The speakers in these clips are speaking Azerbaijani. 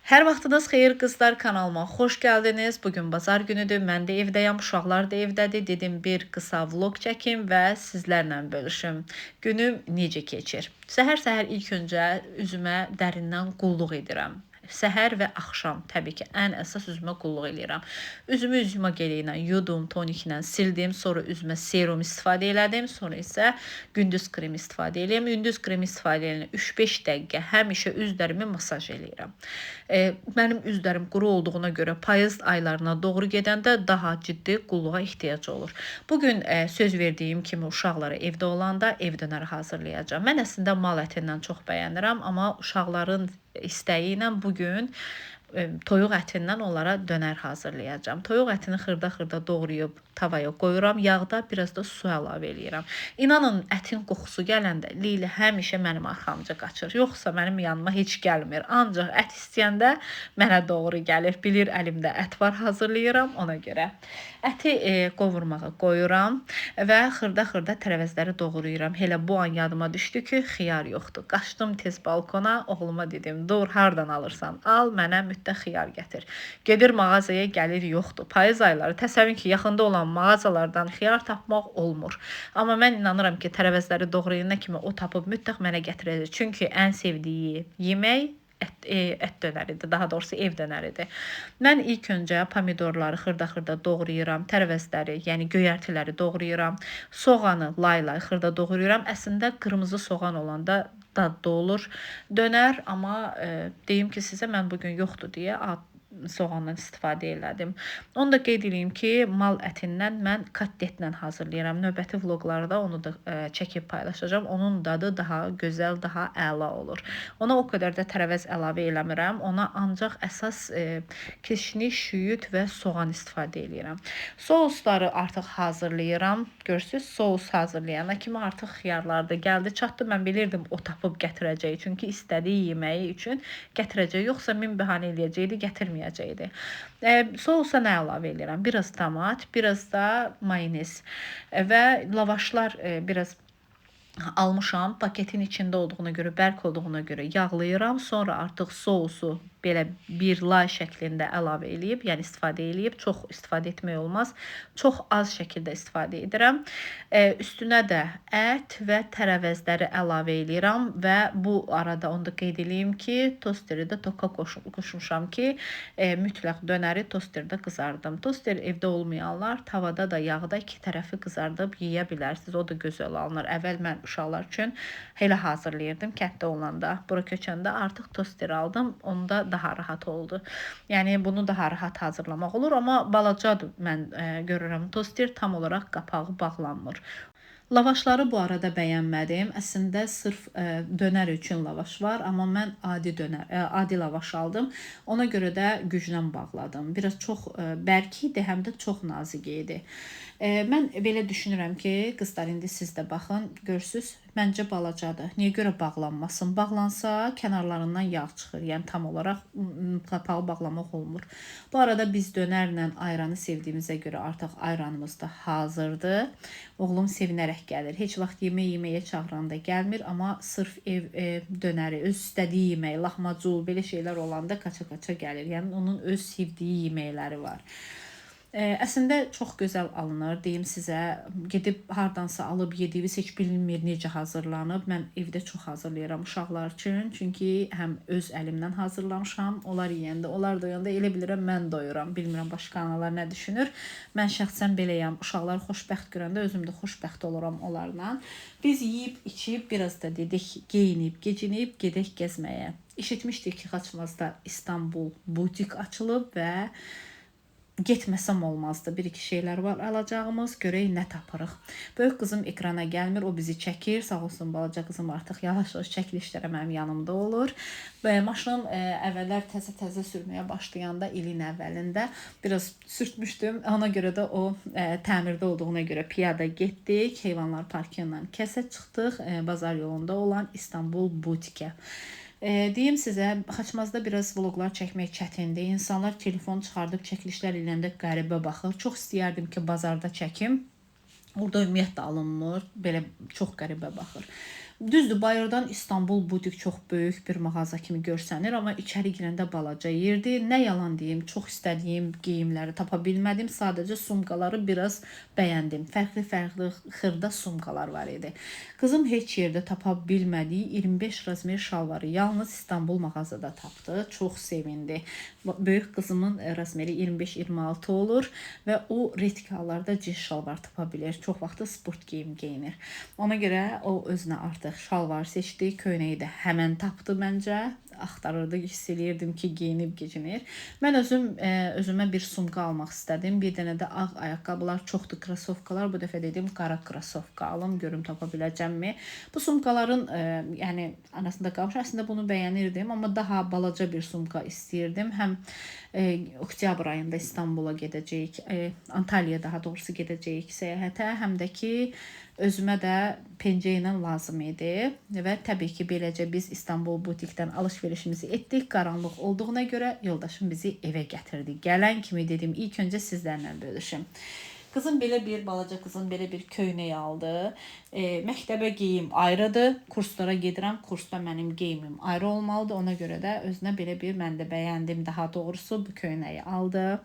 Hər vaxtınız xeyir qızlar, kanalıma xoş gəldiniz. Bugün bazar günüdür. Mən də evdəyəm, uşaqlar da evdədir. Dedim bir qısa vlog çəkim və sizlərlə bölüşüm. Günüm necə keçir? Səhər-səhər ilk öncə üzümə dərindən qulluq edirəm. Səhər və axşam təbii ki, ən əsas üzümə qulluq eləyirəm. Üzümü üz yuma geli ilə yudum, toniklə sildim, sonra üzümə serum istifadə elədim, sonra isə gündüz kremi istifadə eləyirəm. Gündüz kremi istifadə eləyən 3-5 dəqiqə həmişə üzlərimi masaj eləyirəm. Mənim üzlərim quru olduğuna görə payız aylarına doğru gedəndə daha ciddi qulluğa ehtiyac olur. Bugün söz verdiyim kimi uşaqlara evdə olanda ev dönəri hazırlayacağam. Mən əslində mal ətindən çox bəyənirəm, amma uşaqların istəyi ilə bugün toyuq ətindən onlara dönər hazırlayacağam. Toyuq ətini xırda-xırda doğrayıb tavaya qoyuram. Yağda biraz da su əlavə eləyirəm. İnanın, ətin qoxusu gələndə Leyli həmişə mənim arxamca qaçır. Yoxsa mənim yanıma heç gəlmir. Ancaq ət istəyəndə mənə doğru gəlir. Bilir əlimdə ət var, hazırlayıram ona görə. Əti qovurmağa qoyuram və xırda-xırda tərəvəzləri doğrayıram. Elə bu an yadıma düşdü ki, xiyar yoxdur. Qaçdım tez balkona, oğluma dedim, dur, hardan alırsan al, mənə mütləq xiyar gətir. Gedir mağazaya, gəlir, yoxdur. Payız ayları təsəvvür ki, yaxında olan mağazalardan xiyar tapmaq olmur. Amma mən inanıram ki, tərəvəzləri doğrayana kimi o tapıb mütləq mənə gətirəcək. Çünki ən sevdiyi yemək ət dönəridir, daha doğrusu ev dönəridir. Mən ilk öncə pomidorları xırda-xırda doğrayıram, tərəvəzləri, yəni göyərtiləri doğrayıram, soğanı lay-lay xırda doğrayıram. Əslində qırmızı soğan olanda dadlı olur dönər, amma deyim ki sizə, mən bugün yoxdur deyə soğandan istifadə elədim. Onu da qeyd eləyim ki, mal ətindən mən kotletlə hazırlayıram. Növbəti vloglarda onu da çəkib paylaşacağam. Onun dadı daha gözəl, daha əla olur. Ona o qədər də tərəvəz əlavə eləmirəm. Ona ancaq əsas kişniş, şüyüd və soğan istifadə eləyirəm. Sousları artıq hazırlayıram. Görürsüz, sous hazırlayana kimi artıq xiyarlar da gəldi, çatdı. Mən bilirdim o tapıb gətirəcək. Çünki istədiyi yeməyi üçün gətirəcək. Yoxsa min bəhanə eləyəcəkdi, gətirməyəcəkdi. Sousa nə əlavə eləyirəm? Biraz tomat, biraz da mayonez və lavaşlar biraz almışam. Paketin içində olduğuna görə, bərk olduğuna görə yağlayıram. Sonra artıq sousu belə bir lay şəklində əlavə eləyib, yəni istifadə eləyib, çox istifadə etmək olmaz. Çox az şəkildə istifadə edirəm. Üstünə də ət və tərəvəzləri əlavə eləyirəm və bu arada onu da qeyd eləyim ki, tosteri də toka qoşmuşam ki, mütləq dönəri tosterdə qızardım. Toster evdə olmayanlar tavada da yağda iki tərəfi qızardıb yeyə bilərsiniz. O da gözəl alınır. Əvvəl mən uşaqlar üçün elə hazırlayırdım kənddə olanda. Bura köçəndə artıq toster aldım. Onda daha rahat oldu. Yəni bunu daha rahat hazırlamaq olur, amma balacadır, mən görürəm toster tam olaraq qapağı bağlanmır. Lavaşları bu arada bəyənmədim. Əslində sırf dönər üçün lavaş var, amma mən adi lavaş aldım. Ona görə də güclə bağladım. Biraz çox bərk idi, həm də çox nazik idi. Mən belə düşünürəm ki, qızlar, indi siz də baxın, görürsüz, məncə balacadır. Niyə görə bağlanmasın? Bağlansa kənarlarından yağ çıxır. Yəni tam olaraq qapağı bağlamaq olmur. Bu arada biz dönərlə ayranı sevdiyimizə görə artıq ayranımız da hazırdır. Oğlum sevinərək gəlir. Heç vaxt yemək yeməyə çağıranda gəlmir, amma sırf ev dönəri, öz istədiyi yemək, lahmacun, belə şeylər olanda qaça-qaça gəlir. Yəni onun öz sevdiyi yeməkləri var. Əslində çox gözəl alınır, deyim sizə, gedib hardansa alıb yediyiniz heç bilinmir necə hazırlanıb. Mən evdə çox hazırlayıram uşaqlar üçün, çünki həm öz əlimdən hazırlamışam, onlar yeyəndə, onlar doyanda elə bilirəm mən doyuram. Bilmirəm başqa analar nə düşünür. Mən şəxsən beləyəm, uşaqları xoşbəxt görəndə özüm də xoşbəxt oluram onlarla. Biz yeyib, içib, biraz da dedik, geyinib, gecinib, gedək gəzməyə. Eşitmişdik ki, Xaçmazda İstanbul butik açılıb və getməsəm olmazdı. Bir-iki şeylər var alacağımız. Görək nə tapırıq. Böyük qızım ekrana gəlmir, o bizi çəkir. Sağ olsun balaca qızım artıq yavaş-yavaş çəkilişlərə mənim yanımda olur. Və maşınım əvvəllər təzə-təzə sürməyə başlayanda ilin əvvəlində biraz sürtmüşdüm. Ona görə də o təmirdə olduğuna görə piyada getdik. Heyvanlar parkı ilə kəsə çıxdıq. Bazar yolunda olan İstanbul butikə. Deyim sizə, Xaçmazda biraz vloglar çəkmək çətindir. İnsanlar telefon çıxardıb çəkilişlər eləyəndə qəribə baxır. Çox istəyərdim ki, bazarda çəkim. Orada ümumiyyətlə alınmır. Belə çox qəribə baxır. Düzdür, bayırdan İstanbul butik çox böyük bir mağaza kimi görsənir, amma içəri girəndə balaca yerdir. Nə yalan deyim, çox istədiyim geyimləri tapa bilmədim. Sadəcə sumkaları biraz bəyəndim. Fərqli-fərqli xırda sumkalar var idi. Qızım heç yerdə tapa bilmədiyi 25 razmer şalvarı yalnız İstanbul mağazada tapdı. Çox sevindi. Böyük qızımın razmeri 25-26 olur və o redki hallarda cins şalvar tapa bilir. Çox vaxtı sport geyim geyinir. Ona görə o özünə artıq şalvar seçdi. Köynəyi də həmən tapdı məncə. Axtarırdı, hiss eləyirdim ki, geyinib keçinir. Mən özüm özümə bir sumka almaq istədim. Bir dənə də ağ ayaqqabılar, çoxdur krasovkalar. Bu dəfə dedim qara krasovka alım, görüm tapa biləcəmmi. Bu sumkaların yəni arasında qalmış. Əslində bunu bəyənirdim, amma daha balaca bir sumka istəyirdim. Həm oktyabr ayında İstanbula gedəcəyik, Antalyaya daha doğrusu gedəcəyik səyahətə, həm də ki özümə də pencə ilə lazım idi. Və təbii ki, beləcə biz İstanbul butikdən alış-verişimizi etdik. Qaranlıq olduğuna görə yoldaşım bizi evə gətirdi. Gələn kimi dedim, ilk öncə sizlərlə bölüşüm. Qızım belə bir, balaca qızım belə bir köynək aldı. Məktəbə geyim ayrıdır. Kurslara gedirəm. Kursda mənim geyimim ayrı olmalıdır. Ona görə də özünə belə bir, mən də bəyəndim daha doğrusu, bu köynəyi aldı.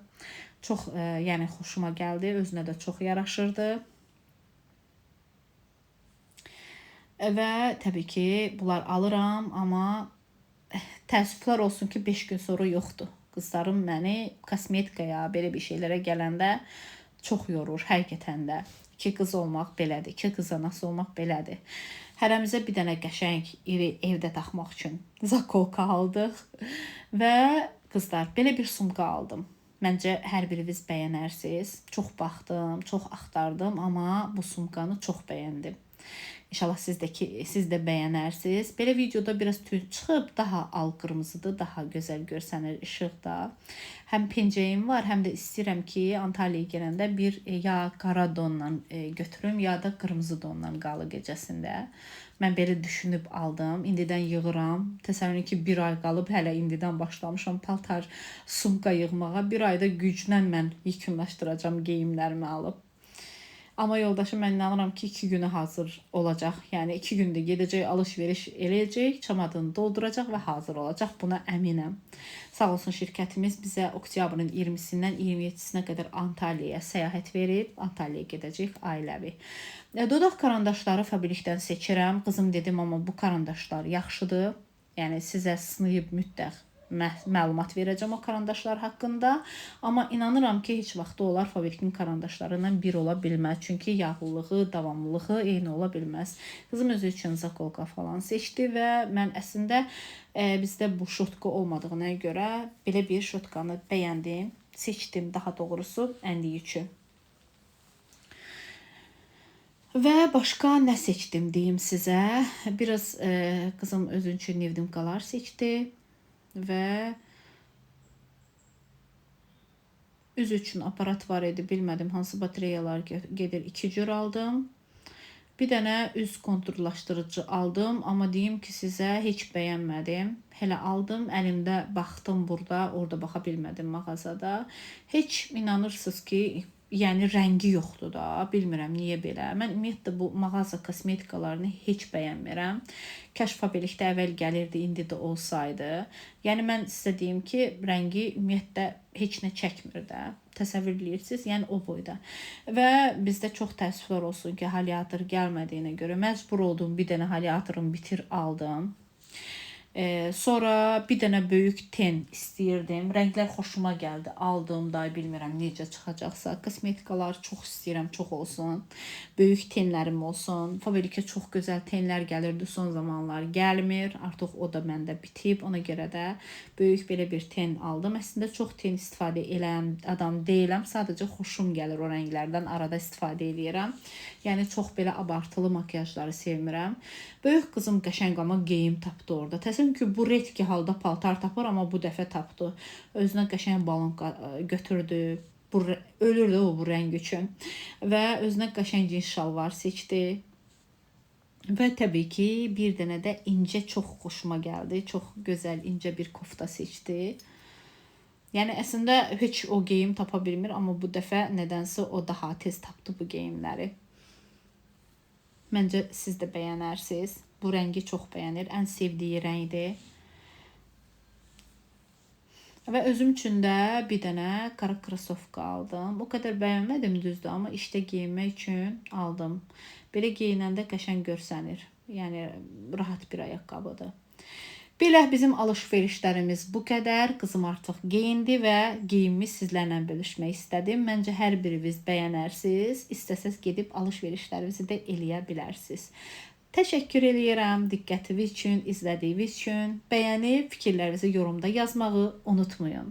Çox yəni xoşuma gəldi. Özünə də çox yaraşırdı. Və təbii ki, bunlar alıram, amma təəssüflər olsun ki, 5 gün sonra yoxdur. Qızlarım məni kosmetikaya, belə bir şeylərə gələndə çox yorur, həqiqətən də. İki qız olmaq belədir, iki qız anası olmaq belədir. Hərəmizə bir dənə qəşəng iri evdə taxmaq üçün zakolka aldıq. Və qızlar, belə bir sumka aldım. Məncə hər biriniz bəyənərsiniz. Çox baxdım, çox axtardım, amma bu sumkanı çox bəyəndim. İnşallah siz də bəyənərsiniz. Belə videoda biraz tünd çıxıb, daha al qırmızıdır, daha gözəl görsənir işıqda. Həm pencəyim var, həm də istəyirəm ki, Antalyaya gələndə bir ya qara donla götürüm, ya da qırmızı donla qalı gecəsində. Mən belə düşünüb aldım. İndidən yığıram. Təsəvvür edin ki, bir ay qalıb, hələ indidən başlamışam paltar, sumka yığmağa. Bir ayda güclə mən yekunlaşdıracağam geyimlərimi alıb. Amma yoldaşım, mən inanıram ki, 2 günə hazır olacaq. Yəni 2 gündə gedəcək, alış-veriş eləyəcək, çamadanı dolduracaq və hazır olacaq. Buna əminəm. Sağ olsun şirkətimiz bizə oktyabrın 20-sindən 27-sinə qədər Antalyaya səyahət verib. Antalyaya gedəcək ailəvi. Dodaq karandaşları fabrikdən seçirəm. Qızım dedim, amma bu karandaşlar yaxşıdır. Yəni sizə sınayıb mütləq məlumat verəcəm o karandaşlar haqqında. Amma inanıram ki, heç vaxt onlar fabrikin karandaşları ilə bir ola bilməz. Çünki yağlılığı, davamlılığı eyni ola bilməz. Qızım özü üçün zakolka falan seçdi və mən əslində bizdə bu şotka olmadığına görə belə bir şotkanı bəyəndim. Seçdim daha doğrusu əndiyi üçün. Və başqa nə seçdim deyim sizə. Biraz qızım özü üçün nevdimkalar seçdi. Və üz üçün aparat var idi. Bilmədim hansı batareyalar gedir. 2 cür aldım. Bir dənə üz konturlaşdırıcı aldım. Amma deyim ki, sizə heç bəyənmədim. Hələ aldım. Əlimdə baxdım burada. Orada baxa bilmədim mağazada. Heç inanırsınız ki, yəni rəngi yoxdur da. Bilmirəm niyə belə. Mən ümumiyyətlə bu mağaza kosmetikalarını heç bəyənmirəm. Kaş Faberlikdə əvvəl gəlirdi, indi də olsaydı. Yəni mən sizə deyim ki, rəngi ümumiyyətlə heç nə çəkmir də. Təsəvvür eləyirsiniz, yəni o boyda. Və bizdə çox təəssüflər olsun ki, haliatır gəlmədiyinə görə məcbur oldum bir dənə haliatırım bitir aldım. Sonra bir dənə böyük ten istəyirdim. Rənglər xoşuma gəldi. Aldım da, bilmirəm necə çıxacaqsa. Kosmetikalar çox istəyirəm, çox olsun. Böyük tenlərim olsun. Faberlikə çox gözəl tenlər gəlirdi, son zamanlar gəlmir. Artıq o da məndə bitib. Ona görə də böyük belə bir ten aldım. Əslində çox ten istifadə eləyən adam deyiləm. Sadəcə xoşum gəlir o rənglərdən, arada istifadə eləyirəm. Yəni çox belə abartılı makiyajları sevmirəm. Böyük qızım qəşəng amma geyim tapdı orada. Təsəvvür ki, bu redki halda paltar tapır, amma bu dəfə tapdı. Özünə qəşəng balon götürdü. Bu ölürdü o bu rəng üçün. Və özünə qəşəng cins şalvar seçdi. Və təbii ki, bir dənə də incə çox xoşuma gəldi. Çox gözəl incə bir kofta seçdi. Yəni əslində heç o geyim tapa bilmir, amma bu dəfə nədənsə o daha tez tapdı bu geyimləri. Məncə siz də bəyənərsiniz. Bu rəngi çox bəyənir. Ən sevdiyi rəngdir. Və özüm üçün də bir dənə qara krasovka aldım. O qədər bəyənmədim düzdür, amma işdə geyinmək üçün aldım. Belə geyinəndə qəşəng görsənir. Yəni rahat bir ayaqqabıdır. Belə bizim alış-verişlərimiz bu qədər. Qızım artıq geyindi və geyimimi sizlərlə bölüşmək istədim. Məncə hər biriniz bəyənərsiniz. İstəsəz gedib alış-verişlərinizi də eləyə bilərsiniz. Təşəkkür eləyirəm diqqətiniz üçün, izlədiyiniz üçün. Bəyənib fikirlərinizi yorumda yazmağı unutmayın.